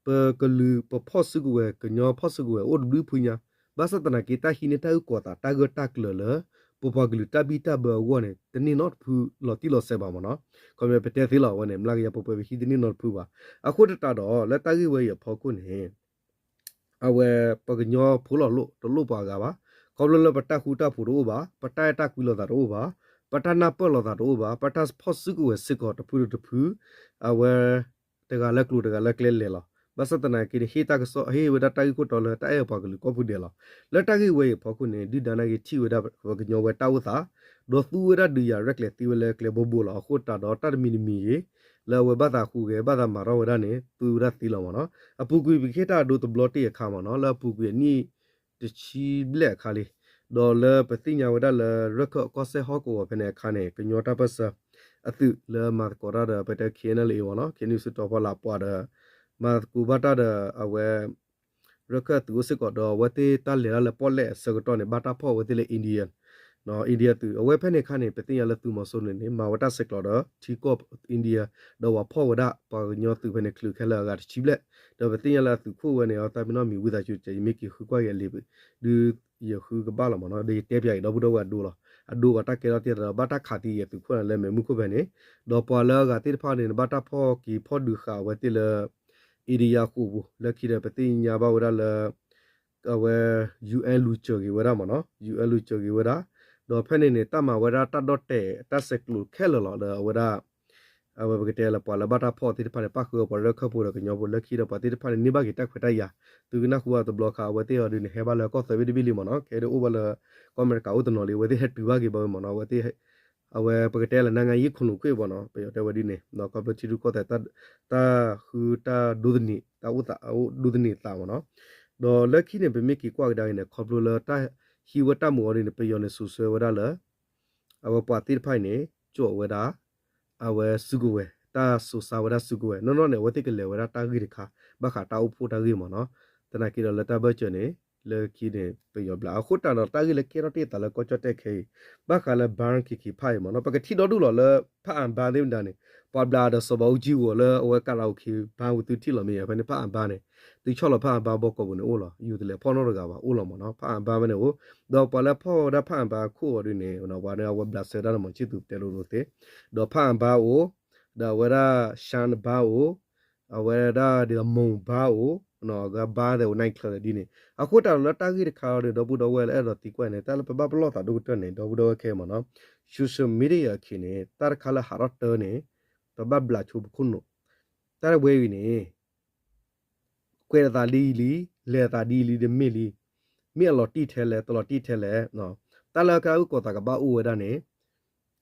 ပကလုာ်ပဖီၣ်စုကဝဲၤ, ကညီဖီၣ်စုကဝဲၤ အိၣ်တဘျုးဖုညါ, ဘၣ်ဆၣ်သနာ်က့ တၢ်ဟံးန့ၢ်တၢ်အုၣ်ကီၤသး တၢ်ဂၢၢ်တၢ်ကျၢၤလၢ ပပှၤကလုာ်တၢ်ဘံၣ်တၢ်ဘၢအဂီၢ်န့ၣ် တန့ၢ်နီတဖုလီၤတံၢ်လီၤဆဲးဘၣ်မ့ၢ်နီၤ. ခီပညီပတဲသ့လီၤ အဝဲန့ၣ် မျးကယၤပှဲၤပှဲၤ ပဟံးတန့ၢ်နီတဖုဘၣ်. အဃိသတးဒီး လၢတၢ်ဂ့ၢ်ဝဲအံၤအဖီခိၣ်န့ၣ် အဝဲပှၤကညီဖိလီၤလိၣ် တလိၣ်ပှၤအဂၤဘၣ်. ခီဖျိလၢပတၢ်ဃူတၢ်ဖိးတအိၣ်ဘၣ်, ပတၢ်အဲၣ်တၢ်ကွံလိာ်သးတအိၣ်ဘၣ်, ပတၢ်နၢ်ပၢၢ်လိာ်သးတအိၣ်ဘၣ်, ပတၢ်ဖီၣ်စုကဝဲၤစ့ၢ်ကီးတဖုဒီးတဖု အဝဲ တဂၤလၢကျိၤတဂၤလၢကျဲလဲၤလီၤ. ဘၣ်ဆၣ်သနာ်က့န့ၣ် ဟ့ၣ်တၢ်ကစီၣ် ဟ့ၣ်ဝဲဒၣ်တၢ်ဂ့ၢ်ခိၣ်တီလၢတၢ်အဲၣ်ပှၤကလုာ်ကိးဖုဒဲးလီၤ. လၢတၢ်ဂ့ၢ်ဝဲအံၤအဖီခိၣ်န့ၣ် ဒုၣ်ဒါနာ်က့ထံၣ်ဝဲဒၣ်ပကညီဝဲတၢ်အိၣ်သး, ဒီးသူဝဲဒၣ်ဒုးယၤရဲၣ်ကျဲၤသ့ဝဲလၢကျဲဘိဘိလီၤ. အဃိသတးဒီး တၢ်တမံၤတမံၤဂ့ၤ လၢအဝဲဘၣ်သးဟူးဂဲၤ ဘၣ်သးမၤထီၣ်ဝဲဒၣ်န့ၣ် သူဝဲဒၣ်သ့လီၤမ့ၢ်နီၤ. အပူၤကွံာ်ပကဟ့ၣ်တၢ်အဒိတဘျီတ့ၢ်အခါမ့ၢ်နီၤ, လၢအပူၤကွံာ်အနံၣ် တဆံဘျဲၣ်အခါလံ, ဒီးလၢပသ့ၣ်ညါဝဲဒၣ်လၢ ရခၢၣ်ကီၢ်စဲၣ်ဟီၣ်ကဝီၤဖဲန့ၣ်အခါန့ၣ် ကညီတၢ်ပၢၢ်ဆၢ အသုးလၢမၤသကိးတၢ်ဒီး ပတဲ ခ့ၣ်အဲၣ်ယူၣ်လ့ၣ်အံၤမ့ၢ်နီၤ, ခ့ၣ်အဲၣ်ယူၣ်လ့ၣ် စံးထီၣ်ဖီလာ်ပှၤဒီး မၤသကိးဘၣ်တၢ်ဒီးအဝဲ ရခၢၣ်အသုးအိၣ်စ့ၢ်ကီးဒီး အဝဲသ့ၣ်တၢ်လဲၤတၢ်လၢပီၣ်လဲၣ်အဆၢကတီၢ်န့ၣ် ဘၣ်တၢ်ဖီၣ်ဝဲသ့ၣ်လၢ India, India သုး အဝဲဖဲန့ၣ်အခါန့ၣ် ပသ့ၣ်ညါလၢသုးမီၤစိရိၤန့ၣ် မၤဝဲတၢ်ဆဲးကျိးဒီးထံကီၢ် India ဒီးပှၤဖီၣ်ဝဲဒၣ်ပှၤကညီသုးဖဲန့ၣ် ချုးခဲလၢာ်အဂၤတဆံဘျဲၣ်, ဒီးပသ့ၣ်ညါလၢအသုးခိၣ်ဝဲန့ၣ် အတၢ်မ့ၢ်နီၢ်မံၤဝံသးစူၤ ယမ့ၢ်က့ၤဃုကွၢ်က့ၤအလံာ် ဒုးယဃုကဘၣ်လီၤမ့ၢ်နီၤ, ဒီးယတဲပၠးအံၤ ဒီပုၢ်ဒီဝဲၢ်အဒိလီၤ, အဒိပှၤတၢ်ကဲထီၣ်တ့ၢ်သးဒီး ဘၣ်တၢ်ခးသံအသုးခိၣ်န့ၣ်လၢမဲးမုၢ်ခိၣ်ဖဲန့ၣ်, ဒီးပှၤလၢအဂၤသ့ၣ်တဖၣ်န့ၣ် ဘၣ်တၢ်ဖီၣ်က့ၤဖီၣ်ဒုးဃာ်အဝဲသ့ၣ်လၢ India ဃိာ်ပူၤ လၢခံဒီးပသ့ၣ်ညါဘၣ်ဝဲဒၣ်လၢ အဝဲ ယူၣ်အဲၣ် လူၤစၢၤက့ၤဝဲဒၣ်မ့ၢ်နီၤ, ယူၣ်အဲၣ် လူၤစၢၤက့ၤဝဲဒၣ်, ဒီးဖဲန့ၣ်န့ၣ် တၢ်မၤဝဲဒၣ်တၢ်ဒီၣ်တဲာ် တၢ်ဆဲးကျိးခဲလၢာ်လီၤ. ဒီးအဝဲဒၣ် အဝဲပကတဲလၢပှၤလၢဘၣ်တၢ်ဖီၣ်သ့ၣ်တဖၣ်န့ၣ် ပၣ်ဃုာ်အီၤပှၤလၢခၢၣ်ဖိဒီးကညီဖိ လၢခံဒီးပှၤသ့ၣ်တဖၣ်န့ၣ် န့ၢ်ဘၣ်က့ၤတၢ်ခွဲးတၢ်ယာ်, သုကနၢ်ဟူဘၣ်တဘျီခါ အဝဲသ့ၣ်အီၤဒုးန့ၣ် ဟဲဘၣ်လၢကီၢ်သၢဘ့ၣ်တဘ့ၣ်လံမ့ၢ်နီၤ, ခဲဒုးအိၣ်ဘၣ်လၢ ကီၢ်အမဲရကၤအိၣ်တနီၤလံ, အဝဲသ့ၣ်ဟဲတုၤဘၣ်က့ၤဘၣ်ဝဲမ့ၢ်နီၤ, အဝဲသ့ၣ် အဝဲပကတဲလၢ နိုင်ငံရေးခိုလှုံခွင့် ပေါ့နော်, ပယီၤတဲဝဲဒ်န့ၣ်, ခီဖျိထံရူၢ်ကီၢ်သဲး တၢ်ဃုတၢ်ဒိးသန့ၤ တၢ်အိၣ်သး ဒိးသန့ၤသးမ့ၢ်နီၤ, ဒီးလၢခံန့ၣ် ပမ့ၢ်က့ၤကွၢ်ကဒါက့ၤန့ၣ် ခီဖျိလၢတၢ်ဟံးဝဲတၢ်မူးအီၤဒ်န့ၣ် ပယီၤန့ၣ် စူးစွဲဝဲဒၣ်လၢ အဝဲပှၤသ့ၣ်တဖၣ်အံၤန့ၣ် ကၠီးဝဲဒၣ် အဝဲစုကဝဲၤ တၢ်စိာ်ဆါဝဲဒၣ်စုကဝဲၤ နီၢ်နီၢ်န့ၣ် အဝဲသ့ၣ်ကလဲၤဝဲဒၣ်တၢ်ဂ့ၢ်တခါ ဘၣ်ဃးတၢ်အိၣ်ဖှိၣ်တၢ်ဂ့ၢ်မ့ၢ်နီၤ, သနာ်က့ဒီးလၢတၢ်ဘၢၣ်စၢၤန့ၣ် လၢခံန့ၣ် ပယီၤဘျး အဃိတးဒီးတၢ်ဂ့ၢ်လၢကဲထီၣ်တ့ၢ်သးလၢကီၢ်ကၠီၣ်တဲၣ်ခဲအံၤ ဘၣ်ဃးလၢ bar ခံခံဖၣ်အံၤမ့ၢ်နီၤ, ပကထံၣ်ဒီဒူၣ်လီၤလၢ ဖၣ်အၣ်ဘါသ့ၣ်မတၤန့ၣ် ပှၤဘျးဒီးစီၤဘးအူကၠံဝီၤလၢအဝဲ karaoke bar ဝံၤသုထံၣ်လီၤမ့ၢ်ဧါ, ဖဲန့ၣ် ဖၣ်အၣ်ဘါန့ၣ် သုဆီၣ်လီၤဖၣ်အၣ်ဘါဘီကီးပူၤန့ၣ်အိၣ်လီၤ, ယိၤတလဲၤဖီၣ်နီတဂၤဘၣ်အိၣ်လီၤမ့ၢ်နီၤ, ဖၣ်အၣ်ဘါဖဲန့ၣ်အိၣ်, ဒီးပှၤလၢဖီၣ်ဝဲဒၣ်ဖၣ်အၣ်ဘါအခိၣ်အီၤဒ်န့ၣ် ပှၤန့ၣ် အဝဲဘျးစဲဒၣ်လၢ မီၤဆံၣ်သူးပတဲလိၤလိၤသ့, ဒီးဖၣ်အၣ်ဘါအိၣ်, ဒီးအဝဲဒၣ် ရှါနဘါအိၣ်, အဝဲဒၣ်ဒ်သိး မုၢ်ဘါအိၣ်, ကဘါသဲးအိၣ် night club ဒ်န့ၣ်, အဃိတးဒီးလၢတၢ်ဂ့ၢ်တခါအံၤဒီး ဒီပုၢ်ဒီဝဲၢ်လၢအဲၣ်ဒိးသံကွၢ်န့ၣ် တၢ်လၢပဘၣ်ပလီၢ်သးဒိၣ်ကတၢၢ်န့ၣ် ဒီပုၢ်ဒီဝဲၢ်ခဲအံၤမ့ၢ်နီၤ, social media အခံန့ၣ် တၢ်တခါလၢဟးထီၣ်တၢ်န့ၣ် ပဘၣ်ဘျးဆိပခိၣ်နူာ်, တၢ်တဝဲအံၤန့ၣ် ကွဲးသးဒ်အံၤလံ, လဲၤသးဒ်အံၤလံတမ့ၢ်လံ, မ့ၢ်အလီၤတံၢ်ထဲလဲၣ် တလီၤတံၢ်ထဲလဲၣ်, တၢ်လၢကအုၣ်ကီၤသးကဘၣ်အိၣ်ဝဲဒၣ်န့ၣ်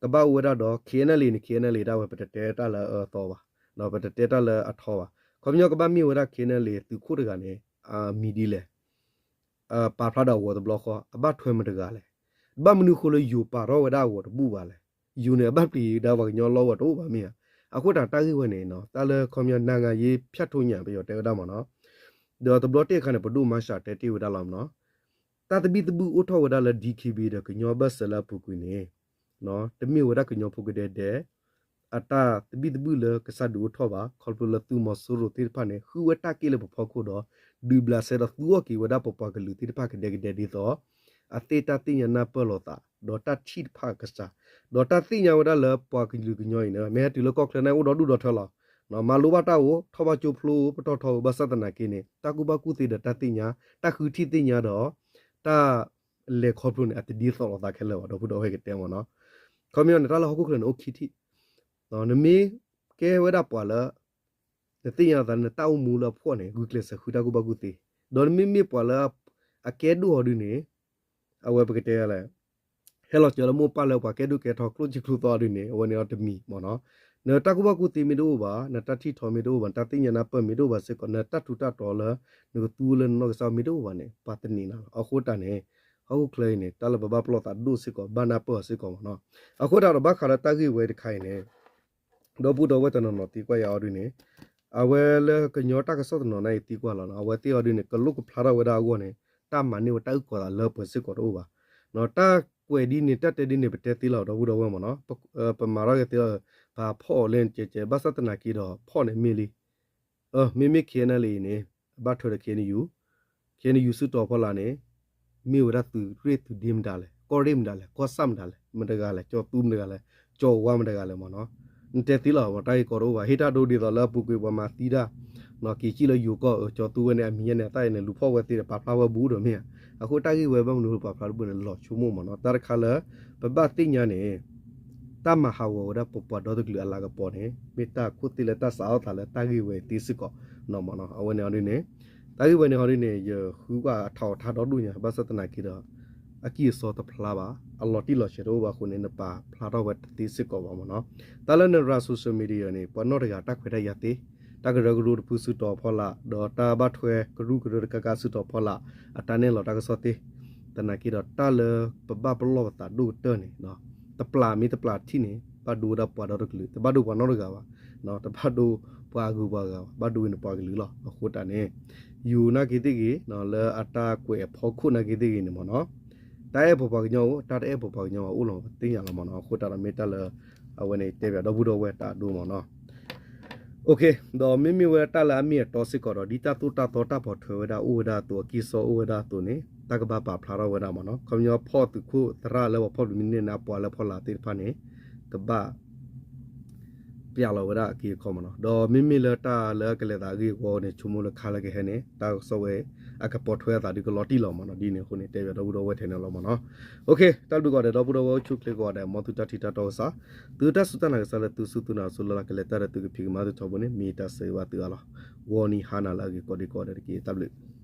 ကဘၣ်အိၣ်ဝဲဒၣ်ဒီး KNLA န့ၣ် KNLA ဒၣ်ဝဲ ပတတဲတၢ်လၢအအၢအသီဘၣ်, ပတတဲတၢ်လၢအထီဘၣ်, ခီပညီကဘၣ်မ့ၢ်ဝဲဒၣ် KNLA သုးခိၣ်တဂၤန့ၣ် အမံၤဒ်လဲၣ် ပာ်ဖျါဒီးအဂီၤတဘျီဃီ အဘၣ်ထွဲမတၤတဂၤလဲၣ်, ဘၣ်မနုၤဃိလၢယိၤပာ်ထီၣ်ဝဲဒၣ်အဂီၤတဘူၣ်ဘၣ်လဲၣ်, ယိၤန့ၣ် အဘၣ်ပျံၤဒၣ်ပှၤကညီလီၢ်ဝဲတအိၣ်ဘၣ်မ့ၢ်ဧါ, အဃိတးတၢ်ဂ့ၢ်ဝဲန့ၣ် တၢ်လၢခီပညီ နိုင်ငံရေး ဖျက်ထိုးညၣ် ပယီၤတဲဝဲဒၣ်မ့ၢ်နီၤ, ဒီးတဘျီတ့ၢ်အခါန့ၣ် ပဒိၣ်မါရှးတဲတ့ၢ်ဝဲဒၣ်လီၤမ့ၢ်နီၤ, တၢ်သဘံၣ်သဘုၣ်အိၣ်ထီၣ်ဝဲဒၣ်လၢ DKBA ဒီးကညီဘၢၣ်စၢၤလၢအပူၤကွံာ်န့ၣ် တမ့ၢ်ဝဲဒၣ်ကညီဖိကဒဲကဒဲ အတၢ်သဘံၣ်သဘုၣ်လၢကစၢ်ဒုးအိၣ်ထီၣ်ဘၣ်, ခီဖျိလၢသုးမီၤစိရိၤသ့ၣ်တဖၣ်န့ၣ် ဃုဝဲတၢ်က့ၢ်လၢပဖီခိၣ်ဒီး ဒုးဘျးစဲဒီးသူအီၤက့ၤဝဲဒၣ်ပပှၤကလုာ်သ့ၣ်တဖၣ်ကဒဲကဒဲဒ်သိး အသ့ၣ်တၢ်သ့ၣ်ညါနၢ်ပၢၢ်လိာ်သး ဒီးတၢ်ထံၣ်တဖၣ်အကစၢ်, ဒီးတၢ်သ့ၣ်ညါဝဲဒၣ်လၢပှၤကလုာ်ကညီအံၤန့ၣ် မ့ၢ်ဟဲတုၤလၢကီၢ်ချၢန့ၣ် အိၣ်ဒီဒူၣ်ဒီထၢလီၤ, မၤလိဘၣ်တၢ်အိၣ် ထီၣ်ဘၣ်ကၠိဖျိ ပတီၢ်ထီ ဘၣ်ဆၣ်သနာ်က့န့ၣ် တၢ်ကူၣ်ဘၣ်ကူၣ်သ့ဒီးတၢ်သ့ၣ်ညါ တၢ်ဃုထံၣ်သ့ၣ်ညါဒီး တၢ်လဲၤခီဖျိန့ၣ် အတဒ်သိးလိာ်သးခဲလၢာ်ဘၣ် ဒီပုၢ်ဒီဝဲၢ်ကတဲမ့ၢ်နီၤ, ခီပညီန့ၣ် တၢ်လၢဟီၣ်ခိၣ်ချၢန့ၣ် အိၣ်ခံထံၣ် နမ့ၢ်ကဲဝဲဒၣ်ပှၤလၢ နသ့ၣ်ညါလီၤသးလၢနတၢ်အိၣ်မူလၢအဖှီၣ်န့ၣ် ဂုာ်ကျဲးစၢးဃုတၢ်ကူၣ်ဘၣ်ကူၣ်သ့, ဒီးနမ့မ့ၢ်ပှၤလၢ အကဲဒိၣ်အီၤဒုန့ၣ် အဝဲပကတဲလဲၣ် ဟဲလီၤစၢၤလၢမိၢ်ပၢ်လၢပှၤကဲဒိၣ်ကဲထီကျိၣ်စ့ကျိၣ်သီအီၤဒုန့ၣ် အဝဲန့ၣ်အီၤတမံၤမ့ၢ်နီၤ, နတၢ်ကူၣ်ဘၣ်ကူၣ်သ့မ့ၢ်တအိၣ်ဘၣ်, နတၢ်ထံၣ်ထီမ့ၢ်တအိၣ်ဘၣ်, နတၢ်သ့ၣ်ညါနၢ်ပၢၢ်မ့ၢ်တအိၣ်ဘၣ်စ့ၢ်ကီး, နတၢ်ထူးတၢ်တီၤလၢ နကသူလၢနနီၢ်ကစၢ်မ့ၢ်တအိၣ်ဘၣ်န့ၣ် ပှၤတန့ၢ်နၤလီၤ. အဃိတၢ်န့ၣ် ဟီၣ်ခိၣ်ချၢအံၤန့ၣ် တၢ်လၢပဘၣ်ပလီၢ်သးဒိၣ်စ့ၢ်ကီး ဘၣ်နၢ်ပၢၢ်အီၤစ့ၢ်ကီးမ့ၢ်နီၤ, အဃိတၢ်ဒီးဘၣ်ဃးလၢတၢ်ဂ့ၢ်ဝဲတခါအံၤန့ၣ် ဒီပုၢ်ဒီဝဲၢ်တနီၤနီၤသံကွၢ်ယၤအီၤဒုန့ၣ် အဝဲလၢကညီတၢ်ကစီၣ်တနီၤန့ၣ်အံၤသံကွၢ်လီၤ, အဝဲသ့ၣ်အီၤဒုန့ၣ် ကလိၣ်ကဖျါထီၣ်ဝဲဒၣ်အဂီၢ်န့ၣ် တၢ်မၤန့ၢ်ဝဲတၢ်အုၣ်ကီၤသးလၢပှဲၤစ့ၢ်ကီးတအိၣ်ဘၣ်. တၢ်ကွဲးဒ်န့ၣ် တၢ်တဲဒ်န့ၣ် ပတဲသ့လီၤ ဒီပုၢ်ဒီဝဲၢ်မ့ၢ်နီၤ. ပမၤထီၣ်က့ၤသ့လီၤ ပဖီၣ်အီၤလၢကဲကဲ ဘၣ်ဆၣ်သနာ်က့ဒီး ဖီၣ်န့ၣ်မ့ၢ်လံ မ့မ့ၢ် K N L A အံၤန့ၣ် အဘၣ်ထွဲဒီး K N U, K N U စုတီၤဖီလာ်န့ၣ် မ့ၢ်ဝဲဒၣ်သုးရ့ၣ်သုးဒ့မတၤလဲၣ်, ကီၢ်ရ့ၣ်မတၤလဲၣ်, ကီၢ်ဆၣ်မတၤလဲၣ်, မတဂၤလဲၣ်, ကၠီၤသူမတဂၤလဲၣ်, ကၠီၤဝါမတဂၤလဲၣ်မ့ၢ်နီၤ. နတဲသ့လီၤ မ့ၢ်တၢ်ဂ့ၢ်ကီတအိၣ်ဘၣ်. ဟ့ၣ်တၢ်ဒိဒ်သိးလၢအပူၤကွံာ်ပှၤမၤသံတၢ် က့ၤစံၣ်လၢယိၤကီၢ် ကၠီၤသူဝဲန့ၣ် အမံၤညါန့ၣ် အသၣ်အံၤန့ၣ် လူၤဖီၣ်ဝဲသ့ဒီး ပာ်ဖျါဝဲဘူးဒီးမ့ၢ်ဧါ. အဃိတၢ်ဂ့ၢ်ဝဲဘၣ်မနုၤပာ်ဖျါတဘူးန့ၣ် လီၤဆိကမိၣ်မ့ၢ်နီၤ. တၢ်တခါလၢ ပဘၣ်သ့ၣ်ညါန့ၣ် တၢ်မၤဟးဂီၤဝဲဒၣ်ပပှၤဒီတကလုာ်အလၤကပီၤန့ၣ် မ့ၢ်တၢ်ခိၣ်သ့ၣ်လၢတၢ်စးထီၣ်သးလၢတၢ်ဂ့ၢ်ဝဲအံၤသ့စ့ၢ်ကီးမ့ၢ်နီၤ. အဝဲန့ၣ်ဟီဒ်န့ၣ် တၢ်ဂ့ၢ်ဝဲန့ၣ်ဟီဒ်န့ၣ် ယဃုကွၢ်အထီၣ်အထါဒီဒိၣ်ညါ ဘၣ်ဆၣ်သနာ်က့ဒီး အကံၢ်အစီတဖျါဘၣ်, အလီၤတံၢ်လီၤဆဲးတအိၣ်ဘၣ်အဃိန့ၣ် နပာ်ဖျါထီၣ်ဝဲတသ့စ့ၢ်ကီးဘၣ်မ့ၢ်နီၤ. တၢ်လၢနရၤ social media န့ၣ် ပှၤနီၢ်တဂၤတၢ်ခွဲးတၢ်ယာ်သ့, တၢ်ကရၢကရိတဖုစုတီၤဖီလာ် ဒီးတၢ်ဘၣ်ထွဲကရူၢ်ကရၢတခါခါစုတီၤဖီလာ် အတၢ်နဲၣ်လီၤတၢ်ကစီၣ်သ့, သနာ်က့ဒီးတၢ်လၢပဘၣ်ပလီၢ်ပသးဒိၣ်ကတၢၢ်န့ၣ် တပျၢ်မ့ၢ်တပျၢ်ထံၣ်န့ၣ် ဘၣ်ဒိဝဲဒၣ်ပှၤဒီတကလုာ်, တဘၣ်ဒိပှၤနီတဂၤဘၣ်, တဘၣ်ဒိပှၤအဂုၤပှၤဂၤဘၣ်, ဘၣ်ဒိဝဲန့ၣ်ပှၤကလုာ်လီၤ. အဃိတၢ်န့ၣ် ယိၤနာ်က့သ့ၣ်ဂ့ၤ လၢအတၢ်ကွဲးအဖီခိၣ်နာ်က့သ့ၣ်ဂ့ၤန့ၣ်မ့ၢ်နီၤ, တၢ်အဲၣ်ပှၤပှၤကညီအိၣ်, တၢ်တအဲၣ်ပှၤပှၤကညီဘၣ်အိၣ်လီၤ ပသ့ၣ်ညါလီၤမ့ၢ်နီၤ. အဃိတၢ်ဒီးမ့ၢ်တၢ်လၢ အဝဲန့ၣ်တဲဘၣ်ဒီပုၢ်ဒီဝဲၢ်တၢ်အဒိမ့ၢ်နီၤ. ဒီးမ့မ့ၢ်ဝဲတၢ်လၢအမ့ၢ်အတီစ့ၢ်ကီးဒီး ဒ်တၢ်သိၣ်တၢ်သီတၢ်ပိာ်ထွဲဝဲဒၣ်အိၣ်ဝဲဒၣ်အသိး အကံၢ်အစီအိၣ်ဝဲဒၣ်အသိးန့ၣ် တၢ်ကဘၣ်ပာ်ဖျါထီၣ်ဝဲဒၣ်မ့ၢ်နီၤ. ခီပညီဖီၣ်သုးခိၣ်သရၣ်လၢပှၤဖီၣ်ဘျုးမ့ၢ်န့ၢ်န့ၣ် အပှၤလၢဖီလာ်သ့ၣ်တဖၣ်န့ၣ် ကဘၣ် ပျၢ်လီၤဝဲဒၣ်အက့အခီမ့ၢ်နီၤ. ဒီးမ့မ့ၢ်လၢတၢ်လၢအကလဲၤသးအဂ့ၢ်အဝီန့ၣ် ဆိကမိၣ်လၢခါလၢကဟဲန့ၣ် တၢ်ကစီၣ်ဝဲ အကပိာ်ထွဲအသးဒုးကလီၤတံၢ်လီၤမ့ၢ်နီၤ. ဒ်န့ၣ်အဃိန့ၣ် တဲဘၣ်ဒီပုၢ်ဒီဝဲၢ်ထဲန့ၣ်လီၤမ့ၢ်နီၤ. တၢ်ဘျုးကီးဒီးဒီပုၢ်ဒီဝဲၢ်အိၣ်ဆူၣ်ချ့ကီးဒီး မ်သုတၢ်ထံၣ်တၢ်တီကစၢ်, သုတၢ်စူၢ်တၢ်နာ်ကစၢ်လၢသုစူၢ်သုနာ်အစိလၢ်လၢ် ကလဲၤတၢ်ဒီးသုကဖံးကမၤသုထီဘိန့ၣ် မ့ၢ်တၢ်ဆၢဂ့ၤဘၣ်သုအါလီၤ. ဂီၤနံၤဟါနၤလၢအဂ့ၤကိးဒံကိးဂၤဒဲးတက့ၢ်. တၢ်ဘျုး